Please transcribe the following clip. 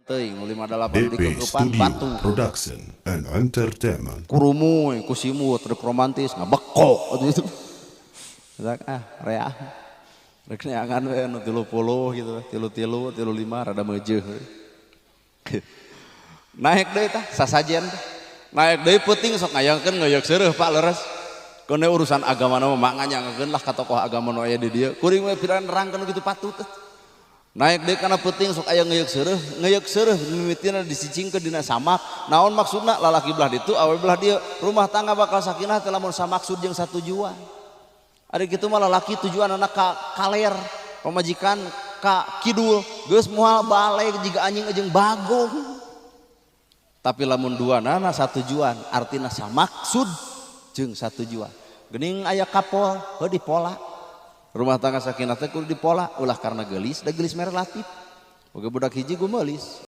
Teuing nu 58 DP dikekepan Studio batu. Production and Entertainment. Kurumuy ku simut rek romantis ngabekok atuh itu. Ah, rea. Rek neangan we anu 30 gitu, tilu-tilu, 35 rada meujeuh. Naik deui tah sasajen teh. Naik deui peuting sok ngayangkeun ngeuyeuk seureuh, Pak, leres. Keun urusan agama mah manganyangeun lah ka tokoh agama nu aya di dieu. Kuring we piran nerangkeun kitu patut teh. Naik deui kana peuting sok aya ngeuyeuk seureuh, ngeuyeuk seureuh mimitina disicingkeun dina samak. Naon maksudna? Lalaki belah ditu, awewe belah dieu. Rumah tangga bakal sakinah teh lamun samaksud jeung satujuan. Ari kitu mah lalaki tujuanana ka kaler, pamajikan ka kidul, geus moal balik jiga anjing jeung bagong. Tapi lamun dua nana satujuan, artina samaksud jeung satujuan. Geuning aya kapol, heuh dipola. Rumah tangga sakinah teh kudu dipola, ulah karena geulis, da geulis mah relatif. Boga budak hiji gumeulis.